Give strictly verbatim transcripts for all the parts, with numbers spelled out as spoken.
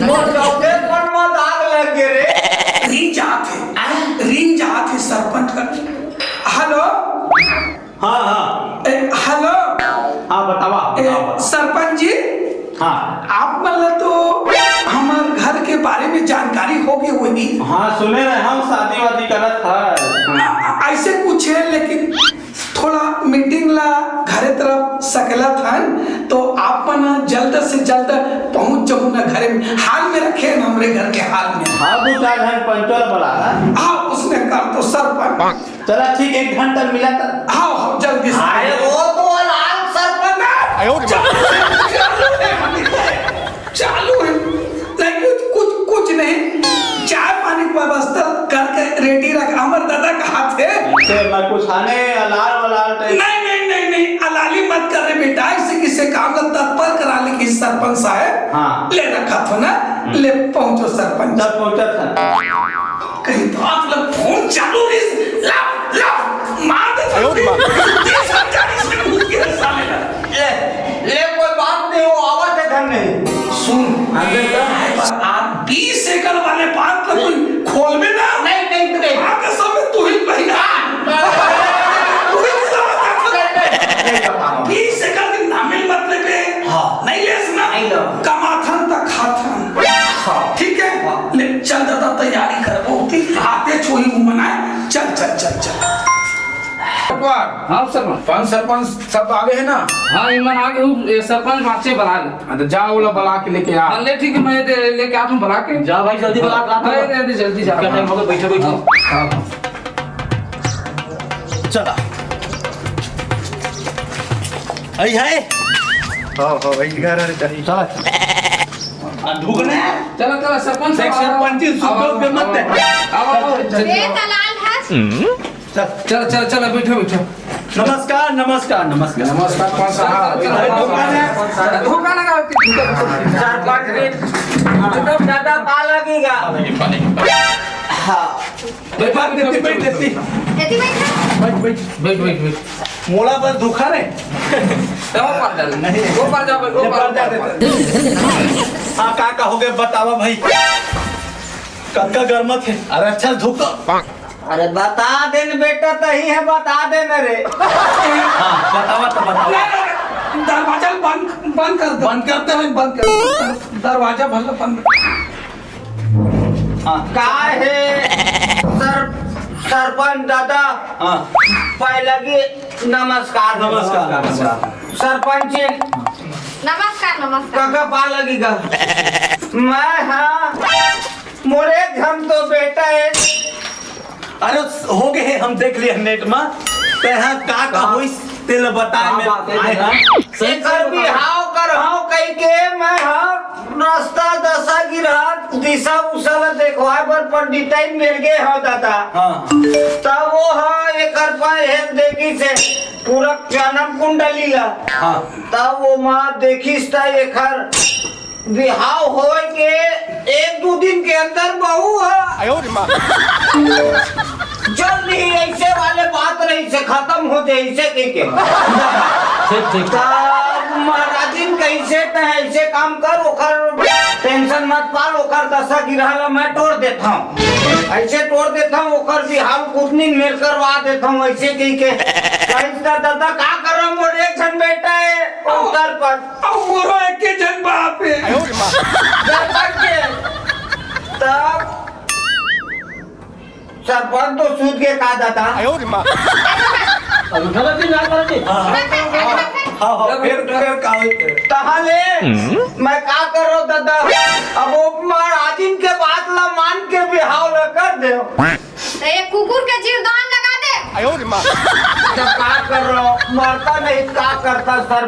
मोर चौथे मन म दाग लग गे रे। रिंग जात हे, रिंग जात हे सरपंच का। हेलो। हाँ, हाँ। ए, हेलो। हाँ, बतावा, ए, बतावा, बतावा। सरपंच जी, हाँ। आप मन ला तो हमर घर के बारे में जानकारी हो गए होही। हाँ, सुने रहे हम शादी वादी करत है। आ, आ, ऐसे कुछ है, लेकिन थोड़ा मीटिंग ला घरे तरफ सकेलत हन, तो आप मन जल्द से जल्द पहुंच जाहू ना घरे में। हाल में रखे हैं हमरे घर के हाल में। हाँ, दो चार घंटे पंचो ला बुला ला। हाँ, उसने कर तो सरपंच। चला ठीक, एक घंटा मिला था। हाँ, हाँ, जल्दी से। अरे वो तो लाल सरपंच। आयो रे बाप। चालू है, चालू है। नहीं, कुछ, कुछ, कुछ नहीं। चाय पानी की व्यवस्था करके रेडी रख। हमर दादा कहा थे। से मैं कुछ आने अलाल वलाल टाइप। नहीं, नहीं, नहीं, नहीं, अलाली मत कर रे बेटा, इसे किसे काम का तत्पर करा ले कि सरपंच साहब। हाँ। ले रखा था ना, ले पहुंचो सरपंच। जब पहुंचा था। कहीं तो आप लोग फोन चालू नहीं, ला, ला, मार दे। आयो रे माँ। ये सब जाने से घुस गया साले का। ले, ले, कोई बात नहीं, वो आवा थे धन नहीं। सुन, अबे तो है, पर आप बीस एकड़ वाले बात तो कोई खोल में ना। नहीं, नहीं, नहीं। माँ कसम है, तू ही पहिला। तू ही पहिला। नहीं, नहीं, नहीं, नहीं, नहीं। बीस एकड़ के नामे मतलब है। हाँ। नहीं ले सुना? नहीं लो। कमाथन तक खाथन। हाँ। ठीक है? हाँ। ले, चल दादा, तैयारी करबो। आते छोही मुंह बनाए। चल, चल, चल, चल। हाँ सर। पंच सरपंच सब आगे है ना? हाँ, इमन आगे हूँ, ये सरपंच माचे बना ले। हाँ, तो जा, ओला बला के लेके आ। हाँ, ले, ठीक है, मैं दे, लेके आता हूँ बला के। जा भाई, जल्दी बला के ला। अरे, अरे, जल्दी जा। क्या टाइम हो गया? बैठो, बैठो। हाँ, हाँ। चला। आई है? हाँ, हाँ, भाई, घर आ रहे, चल। चला। आ, ढुकना है? चला, चला, सरपंच देख, साहब, आओ, सरपंच जी, आओ, सुबह आओ, पे मत आओ, दे। आओ, आओ, चल, चल, चल। चल। चल, चल, चल, बैठो, बैठो। नमस्कार, नमस्कार, नमस्कार। नमस्कार, पंच साहब। अरे, धोखा है। धोखा लगा, धोखा, धोखा। चार पाँच मिनट। एकदम ज्यादा पा लगेगा। हाँ। बैठ, बैठ, बैठ, बैठ। एती बैठ ना। बैठ, बैठ। बैठ, बैठ, बैठ। मोला बस धोखा रे। वो पार जा, नहीं। वो पार जा, वो पार जा। हाँ, का कहोगे, बतावा भाई। कतका गरमत है? अरे अच्छा, धोखा। अरे बता दे न बेटा, तही है, बता दे न रे। हाँ, बतावा तो बतावा। दरवाजा बंद, बंद कर दे। बंद करते हैं, बंद कर दे। दरवाजा भला बंद। हाँ। का हे सर, सरपंच दादा? हाँ। पहले की नमस्कार। नमस्कार, नमस्कार। सरपंच जी। नमस्कार, नमस्कार। काका पा लगी का? मैं हाँ, मोरे घर तो बेटा है। अरे, हो गए, हम देख लिया नेट में। ते हाँ, का, का का? होइस, तेला बताए का में बात है आए बेटा? हाँ। सही एकर से बताओ। बिहाव कर हाँ कह के मैं हाँ रास्ता दशा गिरहा दिशा उशा ला देखवाए बर पंडिताइन मेर गे हाँ दादा। हाँ। तब वो हाँ एकर पर हेल देखी से पूरा जन्म कुंडली ला। हाँ। तब वो माँ देखिस त एकर बिहाव होय के एक दू दिन के अंदर बहू ह। आयो रे माँ। जल्द ही ऐसे वाले बात रही से खत्म हो जाए, ऐसे कह के। ठीक, ठीक। तब महाराजिन कैसे त ऐसे काम कर, ओकर टेंशन मत पाल, ओकर दशा गिरहा ला मैं तोड़ देता हूँ, ऐसे तोड़ देता हूँ, ओकर बिहाव कुछ नहीं मेर करवा देता हूँ, ऐसे कह के। कहीं का दादा का कर रहा, मोर एक झन बेटा है, उतर पर। अब मोरो एके झन बाप हे। आयो रे माँ। सरपंच के। तब सरपंच तो सूत के का दादा? आयो रे माँ। अब उठा लेती ना करती। हाँ, हाँ, हाँ, फिर, फिर का होते? तहाले हम्म। मैं का कर रहा हूँ दादा? अब वो महाराजिन के बात ला मान के बिहाव ला कर दे। त ये कुकुर के जीवदान लगा दे। आयो रे माँ। जब का कर रहा हूँ, मरता नहीं, का करता सर?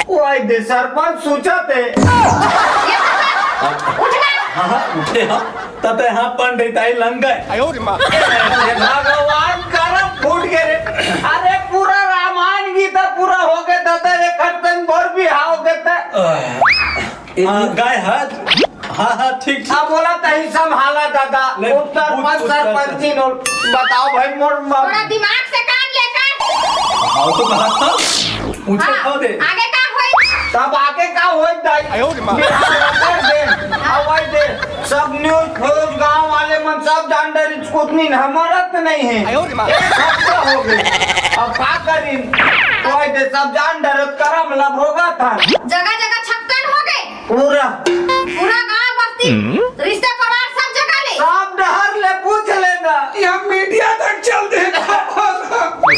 वो आई दे सरपंच सोचा थे। ये सरपंच, उठना। हाँ, हाँ, उठे हाँ। तते हाँ पंडिताई लंग गए। आयो रे माँ। हे भगवान, करम फूट गए रे। अरे पूरा रामायण गीता पूरा हो गए, तते एक खतन भर भी हाव गए ते। हाँ, गए हज। हाँ, हाँ, ठीक, ठीक। अब बोला तही संभाला दादा। ले, उत्तर पूछ, पद पूछ, सरपंची पूछ। नो। बताओ भाई, मोर म- थोड़ा दिमाग से काम लेकर। हाँ, तो बात था। पूछे हाँ, था दे। आगे का होई? तब आगे का होई दाई? आयो रे माँ। बिहार कर दे। अब कह दे, सब न्यूज फ्यूज गांव वाले मन सब जान डरिस, कुछ नहीं, हमरत नहीं है। आयो रे माँ। एक हफ्ता हो गए, अब का करिन? कह दे, सब जान डरत करम लब होगा था। जगह जगह छक्कन हो गए। पूरा। पूरा गांव बस्ती, हम्म। रिश्ते परिवार सब जगह ले। सब डहर ले पूछ लेना। ये मीडिया तक चल देगा।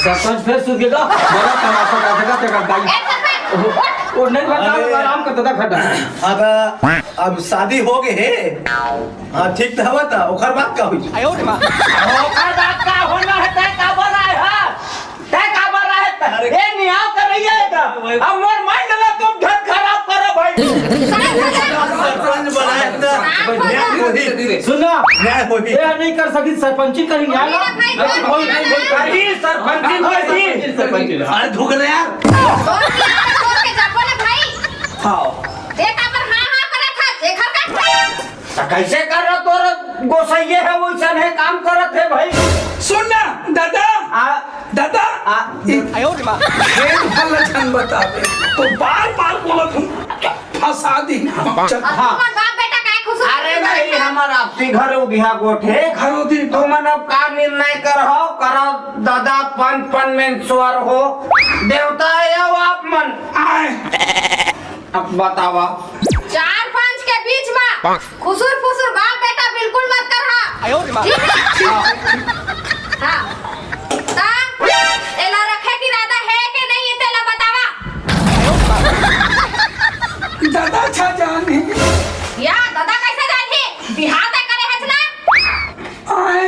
सरपंच फिर सुत गया, बड़ा तमाशा कर देगा तेरा भाई। ए सरपंच, उठ। वो नहीं बता, अरे। आराम कर देता खड्डा। अब, अब शादी हो गए है। हाँ, ठीक तो हवा था, ओकर बात का हुई? आयो रे माँ। ओकर बात का होना है, तय काबर आए है? तय काबर आए है? अरे। ए नियाव कर रही है का? अब मोर माइंड ला तुम घर खराब करो भाई। सरपंच बनाए तो न्याय होही। सुन ना। न्याय होही। ए नहीं कर सकी सरपंची करी न्याय ना। अरे भाई, अरे भाई, भाई, भाई। अरे सरपंची होही। सरपंची। अरे धुक रे यार। तोर के आगे तोर के जाबो ना भाई। हाँ। ते काबर हाँ हाँ करत हस, एखर का? त कैसे कर रहा तोर गोसैये है, वैसन है काम करत है भाई। सुन ना दादा, आ, दादा, आ, ई आयो रे माँ। खेत वाला झन बतावे, तो बार बार बोलत हूँ, फंसा दी। चल। अब हाँ। तुमन बाप बेटा काहे खुश हो? अरे नहीं, हमार आपसी घर उधिया गोठे। घर उधिया। तुमन अब का निर्णय करहो, करो दादा, पंच परमेश्वर हो, देवता है हो आप मन। आए। अब बतावा। चार पांच के बीच में खुसुर फुसुर बाप बेटा बिल्कुल मत करहा। आयो रे माँ। ठीक है? हाँ। ता एला रखे के इरादा है कि नहीं, तेला बतावा। दादा अच्छा जान है। या दादा कैसे जान है? बिहार तय करे हस ना? आए।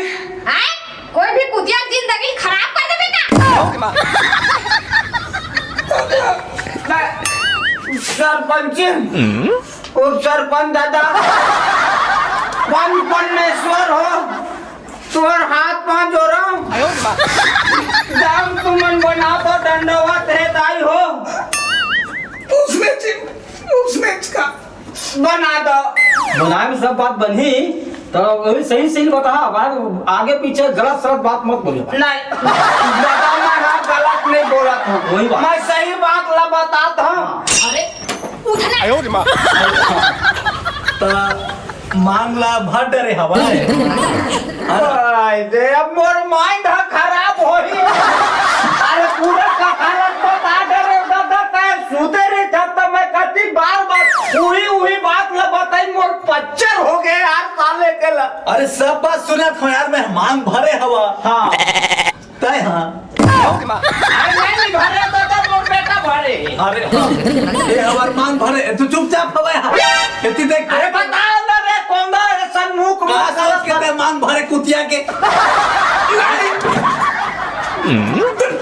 आए? कोई भी कुतिया के जिंदगी खराब कर देबे का? सरपंच, उप सरपंच दादा, पन परमेश्वर हो, तोर हाथ पांव जोड़ो। दाम तुमन बना तो दंडवत है दाई हो। उसने जी, उसने इसका बना दो। बनाए में सब बात बनही, तो वही सही सही बता, बात आगे पीछे गलत सलत बात मत बोलियो। नहीं, दादा, मैं हाँ गलत नहीं बोलत हूँ। वही बात। मैं सही बात ला बतात हूँ। अरे, उठना। आयो रे माँ। त मांग ला भर डरे हवाए। आय दे, अब मोर माइंड ह खराब होही। अरे पूरा कहालत बता डरे दादा, तय सुते रही था त मैं कति बार बार उही उही बात ला बताई, मोर पच्चर हो गए यार साले के ला। अरे सब बात सुनत हो यार, मैं मांग भरे हवा। हाँ। तय हाँ। अरे नहीं, नहीं भरे तो, तो मोर बेटा भरे। अरे हाँ। ये हमार मांग भरे, तू चुपचाप हवा यहाँ। इतनी देख। अरे बताओ ना रे, कौन सा सन्मुख का सोच के ते मांग भरे कुतिया के?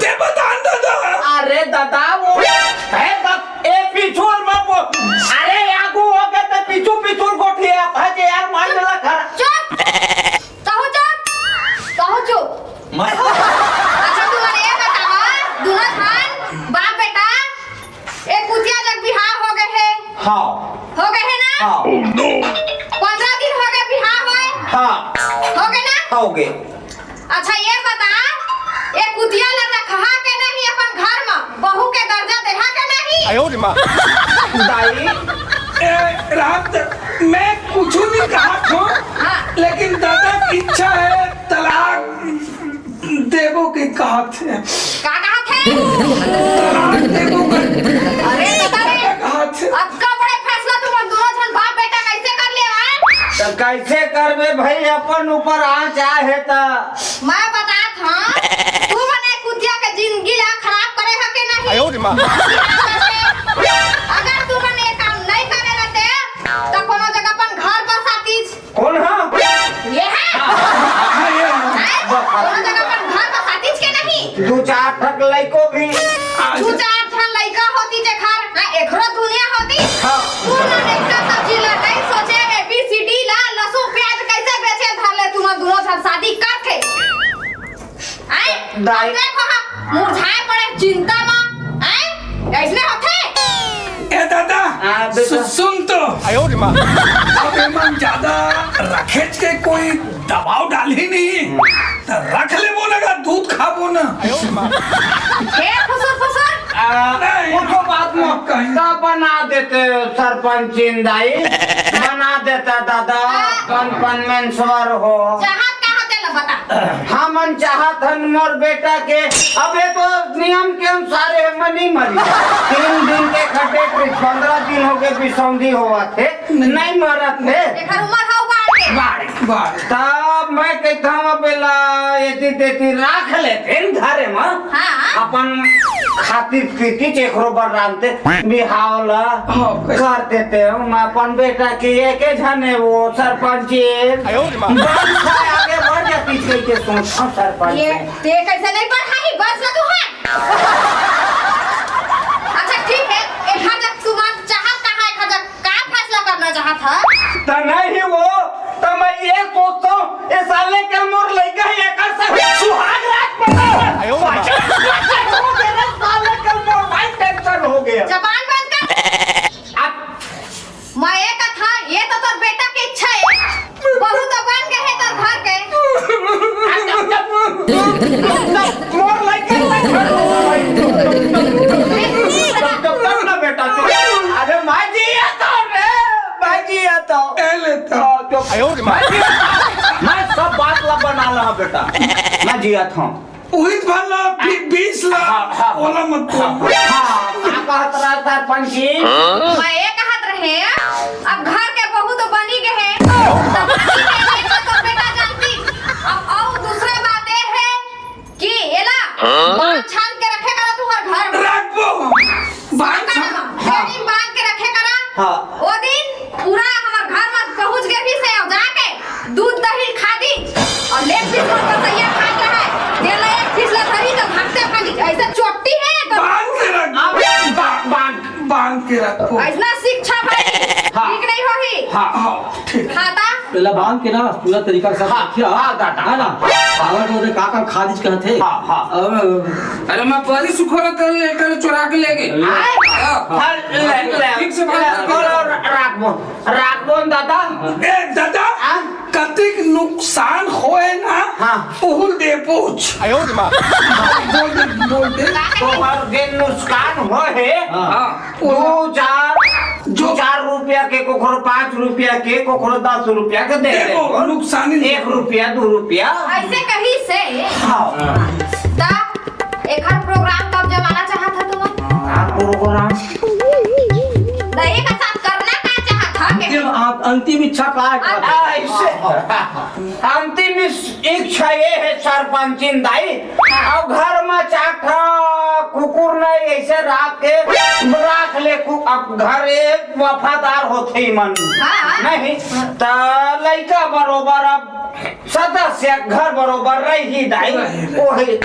ते बता ना दादा। अरे दादा वो है बस, ए पीछू और बाबू। अरे आगू हो गए तो पीछू पीछू गोठिया, भजे यार मार मिला घर। चुप। कहू चुप, कहू चुप। मैं अच्छा, तुमन ये बतावा, दुनो झन बाप बेटा, ए कुतिया जग बिहाव हो गए हे। हाँ। हो गए हे ना? हाँ। पंद्रह दिन हो गए बिहाव होए। हाँ। हो गए ना? हो गए। अच्छा, ये बता, ए कुतिया ला रखहा के नहीं अपन घर में, बहू के दर्जा देहा के नहीं? आयो रे माँ। दाई। ए, रात मैं कुछ नहीं कहा था, हाँ। लेकिन दादा की इच्छा है, तलाक देबो के कहा थे। का कहा थे? तलाक देबो के अरे, दादा रे, कहा थे। अतका बड़े फैसला तुम दोनों झन बाप बेटा कैसे कर ले, हाँ? तो कैसे करबे भाई, अपन ऊपर आँच आए है तो। मैं बतात हूँ, तू मने कुतिया के जिंदगी ला खराब करे ह के नहीं? आयो रे माँ। अगर तू मने ये काम नहीं करे रहते, तो कोनो जगह अपन घर बसातीस। कौन हा? ये है। हाँ, ये है। हैं? कोनो जगह अपन घर बसातीस के नहीं? दू चार ठक लइको भी। दू चार ठन लइका होती जेखर, हाँ, एकरो दुनिया होती। हाँ। तू ना लइका सब चीज ला नहीं सोचे, A B C D ला, लहसुन प्याज कैसे बेचे धर ले, तू ना दोनों झन शादी करके। आय, दाई। अब देखो हम मुरझाए पड़े चिंता में, आय, ऐसने होथे? ए दादा, हाँ, बेटा। सु-, सुन तो। आयो रे माँ। अब एमन ज्यादा रखेच के कोई दबाव डालही नहीं, तो रख लेबो ना, दूध खाबो ना। आयो रे माँ। हे फुसुर फुसुर। आ, नहीं। उठो बात में कहीं। का बना देते सरपंच दाई? ना देता दादा, हाँ। कन कन मेंसवर हो। चाहत का हते ला बता। हमन चाहत हन मोर बेटा के, अबे तो नियम के अनुसार हे मनी मरी। तीन दिन के खटे पन्द्रह दिन हो गए बिसौंधी होवत हे, नहीं मरत हे। एकर उमर हौ बाढ़ के। बाढ़, बाढ़। तब मैं कहता हूँ बेला एती तेती राख लेते घरे में। हाँ। अपन खाती पीती चेखरो बर रांधते बिहाव ला हाँ, कैसे? कर देते हो। मैं अपन बेटा के एक झने वो सरपंच आगे बढ़ जाती कह के सोच सरपंच ये ते कैसे नहीं बढ़ाई बस ना तू है। अच्छा ठीक है, एक हजार तू मान चाहत कहाँ एक हजार का फैसला करना चाहत है? त नहीं वो, त मैं ये सोचता हूँ, ये साले के मोर लइका ही एकर से सुहाग रात पता है। आयो बाबा। साले के मोर भाई टेंशन हो गया। जबान बंद कर। अब मैं ये कथा, ये तो तोर बेटा के इच्छा है। बहू तो बन गए है तोर घर के। मोर लइका ही टेंशन हो गया। चुप कर ना बेटा, चुप। अरे माँ जी, ये तो रे। भाई जी, या तो। ए लेता। हाँ, तो आयो रे माँ। मैं सब बात ला बना ला बेटा। मैं जिया था। उहित भर ला, बी-, बीस ला, हाँ, हाँ, ओला मत बोल। हाँ, का कहत रहा सरपंच जी? मैं ये कहत रहे, अब घर के बहू तो बनी गए हैं, तो बनी गए हैं, तो बेटा जानती। अब और दूसरा बात ये है, कि एला हाँ? बांध छान के रखे करा तू हर घर में। रखबो। बांध का छान। नाम? हाँ। तेरी बांध के रखे करा। हाँ। ओ दिन पूरा हमर घर में पहुंच गए भी से जाके दूध दही खा दी और लेग पीस में कसैया खात रहे। तेला एक पीस ला धरी तो भागते भागी। ऐसे चोटी है तो बांध के रख। अब बा-, बांध। बांध के रखो। ऐसना शिक्षा भाई हाँ। ठीक नहीं होही। हाँ। हाँ, ठीक। खाता एला बांध के ना पूरा तरीका से हाँ, रखिया। हाँ, दादा। है ना? अगर तो ओदे का का खा दीज कहत हे। हाँ, हाँ। अब अरे मैं परी सुखोरा कर, कर चुरा के ले गए। हाँ। हाँ। हाँ, ले, ले, ठीक से बात ले, कर। बोलो, रा-, राखबो, राखबो न दादा। ए, दादा, हाँ? कतिक नुकसान होए ना, हाँ। उहुल दे पूछ। आयो रे माँ। बोल दे, बोल दे। तोहर जे नुकसान होए हे, हाँ। हाँ। दू चार, जो दू चार रुपया के, कोखरो पाँच रुपया के, कोखरो दस रुपया के दे दे। देखो, नुकसानी एक रुपया, दू रुपया। ऐसे कही से। हाँ। ता एखर प्रोग्राम कब जमाना चाहत ह तुम? का प्रोग्राम? नहीं का साथ करना का चाहत ह के? ये आप अंतिम इच्छा का है? आ, ऐसे। अंतिम इस इच्छा ये है सरपंचिन दाई, अब घर में चार ठा कुकुर नहीं ऐसे राख के राख ले कु-, अब घर एक वफादार होथे मन। हाँ। नहीं, त लइका बरोबर अब सदस्य घर बरोबर रही दाई। रही, रही। ओही।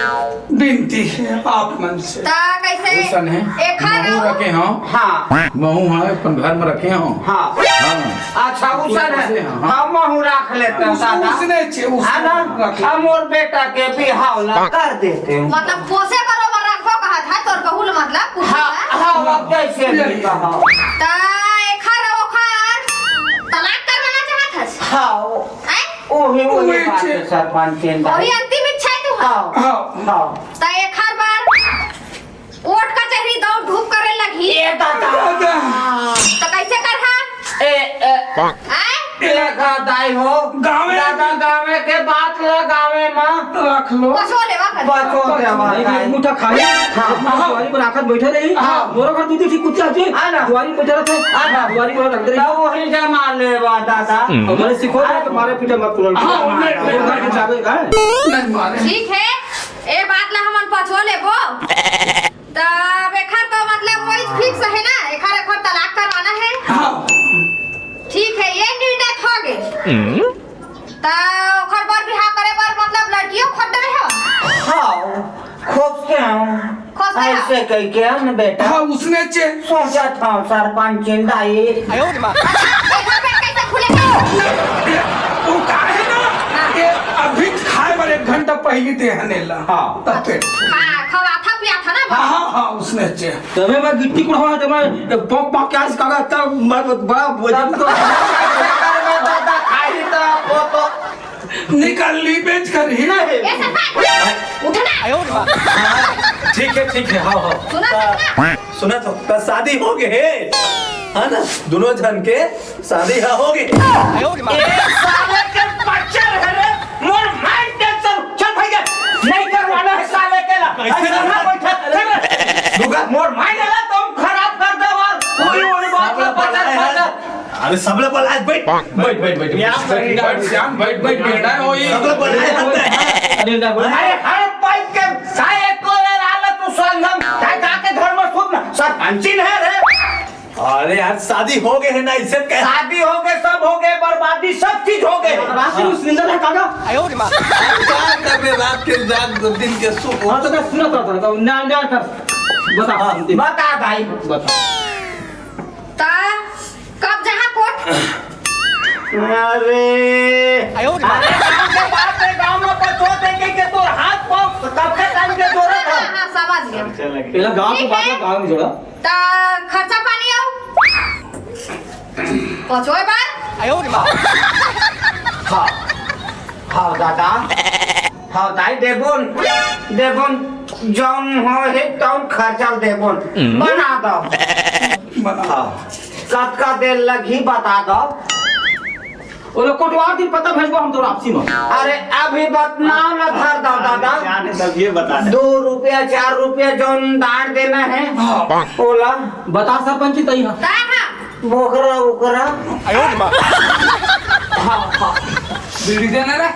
बिनती है आप मन से। त कैसे? वैसन है। एखर महू रखे हंव। हाँ। महू ह अपन घर में रखे हंव। हाँ। हाँ। अच्छा, उसन है। हाँ, हाँ। हम महू राख लेते हैं, उस-, दादा। उसने छे, उसने है ना? रख ले। हम और बेटा के बिहाव ला कर देते हैं। मतलब, पोसे बरोबर रखो कहत है, तोर बहू ल मतलब, कुछ हाँ, ना? हाँ, अब जैसे भी यही। कहो। त एखर ओखर तलाक करवाना चाहत हस? हाँ, वो, हैं? वही, वही वही बात छे। है, सरपंच जी। वही अंतिम इच्छा है तुम्हारी? हाँ, हाँ। हाँ। त एखर बार कोर्ट कचहरी दौड़ धूप करे लगही। ए दादा। दादा। त कैसे करहा? ए, ए। आय? ए का दाई हो। गावे दादा गावे के बात ला गावे माँ। रख लो। बचो लेवा कर। बचो लेवा नहीं, दाई। एक मुट्ठा खाई। हाँ। दुआरी पर आखत बैठे रही। हाँ। मोरो घर दूधी ठीक कुत्ते आते। हाँ ना। दुआरी पर बैठे रहते। हाँ ना। दुआरी पर रखते रही। तब वही जमा लेवा दादा। हमारे सिखो ना, तुम्हारे पीछे मत तुरंत। हाँ, नहीं, नहीं, नहीं। जावे का है? नहीं मारे। ठीक है। ए बात ला हमन पचो लेबो। तब एखर तो मतलब वही फिक्स है ना, एखर एखर तलाक करवाना है। हाँ। ठीक है, ये निर्णय हो गए। त ओखर बर बिहाव करे बर मतलब लड़कियों खोज रहे हो? हाँ, खोजते हैं। खोजते हैं? ऐसे कह के हम बेटा। हाँ, उसने चे- सोचा था सरपंच चिंदाई। अच्छा, एखर पेट कैसे खुले? वो का है ना, हाँ। ये अभी खाए बर एक घंटा पहली दे हनेला। हाँ। तब पेट। हाँ, खवाथा पियाथा ना। हाँ, हाँ, हाँ, उसने चे। तबे मैं गिट्टी कुढ़वा, तबे पॉक पॉक के आज कागा, तब मैं बड़ा वजन तो। दादा खाई तो वो तो निकाल ली, बेच कर ही। नहीं। ए सरपंच, उठना। ठीक है, ठीक है, हाँ, हाँ। सुना तो, सुना तो, बस शादी हो गए। है ना, दोनों झन के शादी ह होगे। ए साले के बच्चा है रे, मोर माइंड टेंशन। चल भाई, नहीं करवाना है साले के ला। कैसे ऐसा ना करवाना? बैठा, चल रे। रुका। मोर माइंड ला तुम खराब कर दे और पूरी, पूरी बात ला पचास पचास। अरे सब लोग बोला, बैठ। बैठ, बैठ, बैठ। यहाँ बैठ, बैठ, श्याम, बैठ, बैठ, बैठ, बैठ। सब लोग बोला, अरे ना, बोल। अरे हर पाइप के साए को ले ला ला तू संगम, काय का के धर्म सूत्र, सब अंचिन है रे। अरे यार, शादी होगे है ना, इसे कह। शादी होगे, सब होगे, बर्बादी, सब चीज होगे। रात के सुंदर है काका। क्या कर रहे रात के जाग, दिन के सुख? हाँ, तो मैं सुना था, था, था, ना, ना कर। बता, हाँ, बता भाई। बता। ता कब जहाँ कोट? अरे, अरे, गांव के बात है, गांव में पचोत है के, के तोर हाथ पाँव कब के टाइम के जोरत है। हाँ, हाँ, समझ गया। पहला गांव के ठीक बात है। है, गांव में जोड़ा। ता खर्चा पानी आऊ? पचोय बार? हाँ, हाँ दादा, हाँ दाई देबोन, देबोन, जौन हो हे तौन खर्चा देबोन, बना दो। हाँ, कतका देर लगही बता दो। ओला कोटवार दिन पता भेजबो हम तोर आपसी में। अरे अभी बात नाम ला धर दो दादा। जाने तब ये बता दे। दो रुपया, चार रुपया जौन दान देना है, हाँ। ओला। बता सरपंच जी तई हा। का हा? बोकरा, ओकरा। हाँ, हाँ। बीड़ी देना रे।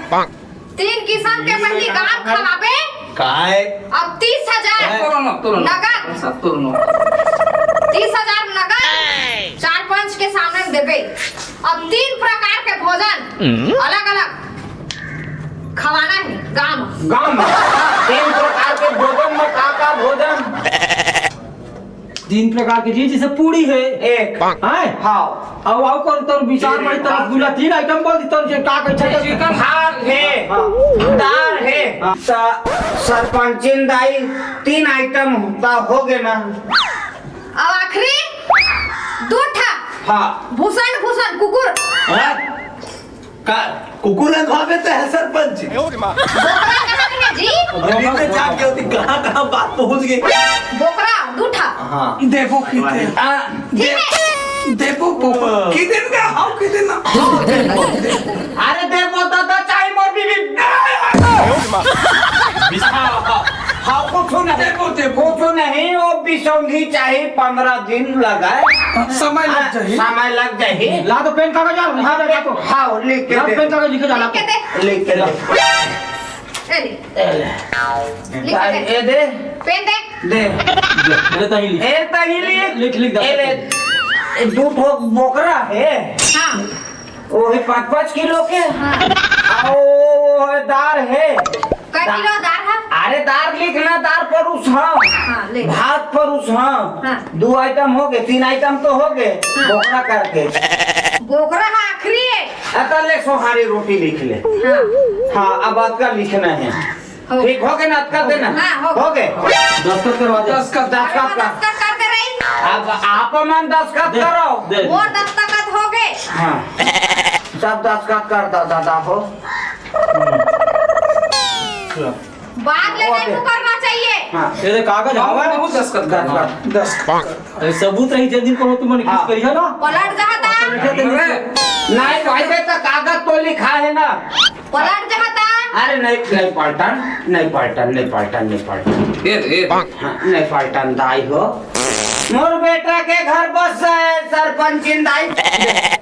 तीन किसम के पहिली गाम खवाबे। काय? अब तीस हजार तोलो ना, तोलो ना। नगद। पैसा तोलो ना। तीस हजार नगद चार पंच के सामने में देबे। अब तीन प्रकार के भोजन अलग-अलग खवाना है गांव में। गांव में? तीन प्रकार के भोजन में का का भोजन? तीन प्रकार के चीज, जैसे पूड़ी है। एक। हैं? हाँ। अब आओ कर तोर विचार में तो रसगुल्ला तीन आइटम बोल दी, तोर जे का कहे छे? चिकन। भात है, हाँ। दाल है, हाँ। त सरपंचिन दाई तीन आइटम त होगे ना। अब आखिरी दू ठा। हाँ। भूषण, भूषण, कुकुर। हाँ? का कुकुर रंधवावे त है सरपंच जी। बोकरा कहाँ के है जी? अभी में जाग गया होती, कहाँ, कहाँ बात पहुँच गई। बोकरा, दू ठा। हाँ। देबो किते? आ, ठीक है। दे-, देबो बोकरा। किते ना, हाँ, किते ना। अरे देबो दादा, चाहे मोर बीबी। हाँ, हाँ, हाँ, कुछ नहीं। देबो, देबो। कुछ नहीं, वो बिसौंधी चाहे पंद्रह दिन लगाए। समय लग हाँ, जाही। समय लग जाही। ला तो पेन कागज आ, लिखे हाँ, जा तो। हाँ, लिख के ला दे। पेन कागज लिखे जा, ला। लिख के दे। लिख के दे। ए ले। ए ले। लिख के दे। ए दे। पेन दे। दे। दे, दे तही लिख। ए तही लिख। लिख, लिख दे। ए ले। ए दू ठो बोकरा है। हाँ। वो है पाँच पाँच किलो के। हाँ। आ वो, वो है दार है। कै किलो दार है? अरे दार लिखना, दार परुस हाँ। हाँ, ले। भात परुस हाँ। हाँ। दो आइटम हो गए, तीन आइटम तो हो गए। हाँ। बोकरा करके। बोकरा हाँ आखिरी है। अतले सोहारी रोटी लिख ले। हाँ। हाँ, अब अतका लिखना है। हो। ठीक हो गए ना, अतका देना। हाँ, हो। हो गए। दस्तखत करवा दे। दस्तखत, दस्तखत कर। दस्तखत कर दे रही। अब आप मन दस्तखत दे, करो। दे। मोर दस्तखत हो गए। हाँ। सब दस्तखत कर दो, दादा हो। बात ले नहीं मुकरना चाहिए। हाँ। ये दे कागज हवा है। बहुत दस्तखत करना। दस्तखत। अरे सबूत रही, जिन दिन को तुमने कुछ हाँ। करी है ना। पलट जाता। अरे, नहीं भाई, बे, तो कागज तो लिखा है ना। पलट जाता। अरे नहीं, नहीं पलटन, नहीं पलटन, नहीं पलटन, नहीं पलटन। ये, ये। हाँ, नहीं पलटन दाई हो। मोर बेटा के घर बस है, सरपंचिन दाई।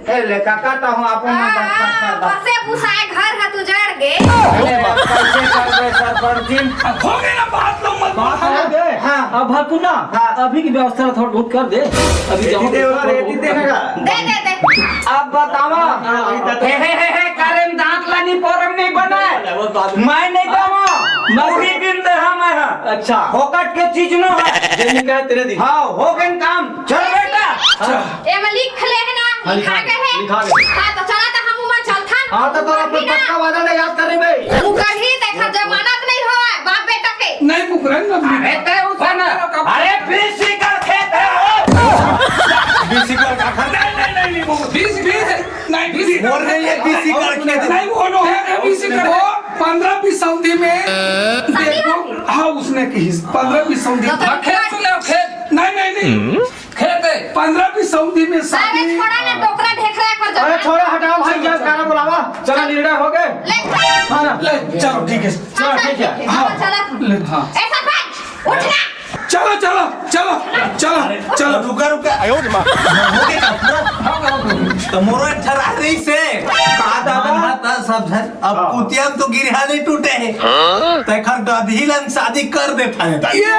ए, ले काका, तो हूँ आपो में हाँ, बस कर, कर, कर। बसे पुसाए घर है, तू जड़ गे। अरे, बस कैसे कर दे, सरपंचिन? अब हो गया ना, बात लो मत बात बढ़ाओ। हो गए। हाँ। अब भर तू ना, हाँ। अभी की व्यवस्था थोड़ा बहुत कर दे। अभी एती जाओ। दे और एती दे ना। दे, दे, दे। अब बतावा। हाँ, हाँ, हाँ। हे, हे, हे, हे, करे में दांत ला नहीं, पोरम नहीं बना है। वो बात मैं नहीं दावा। मैं पूरी दिन दे हम है। अच्छा। फोकट के चीज नो है। जे नहीं कहे तेरे दिन। हाँ, हो गए काम। चल बेटा। हाँ। ए में लिख ले है ना, हाँ, लिखा लिखा के है। लिखा के। हाँ, तो चला तो हम उमा चलथन। हाँ, तो तोरा अपन पक्का वादा ले याद करे बे। तू कहीं देखा जमानत नहीं हो है, बाप बेटा के। नहीं मुकरन ना। अरे ते उस ना। अरे बीस एकड़ खेत है। बीस एकड़ का खेत? नहीं, नहीं, नहीं, नहीं, वो बीस, बीस, नहीं, बीस बोल रही है, बीस एकड़ खेत। नहीं, वो नो है, बीस एकड़ हो, पंद्रह बीस सौंधी में देखो, हाँ, उसने की पंद्रह बीस सौंधी। हाँ, खेत सुन ले, खेत। नहीं, नहीं, नहीं। खेत है। पंद्रह बीस सौंधी में अरे शादी। छोड़ा ना, डोकरा ढेकरा कर अरे जाना। छोड़ा, हटाओ भाई, गैस गाना बुलावा। चला, निर्णय हो गए। ले। हाँ ना? ले, चलो, ठीक है। चलो, हाँ, ठीक है। ठीक है। हाँ। चला तू। ले, हाँ। ऐसा भाई, उठ ना। चलो, चलो, चलो, चलो, चलो। रुका, रुका। हो गया पूरा? तो मोरो एक ठा राय रहिसे। का दादा? मानता सब झन। अब हाँ। कुतिया में तो गिरहा नहीं टूटे है। हाँ। तेखर गधी लन शादी कर देता है। ये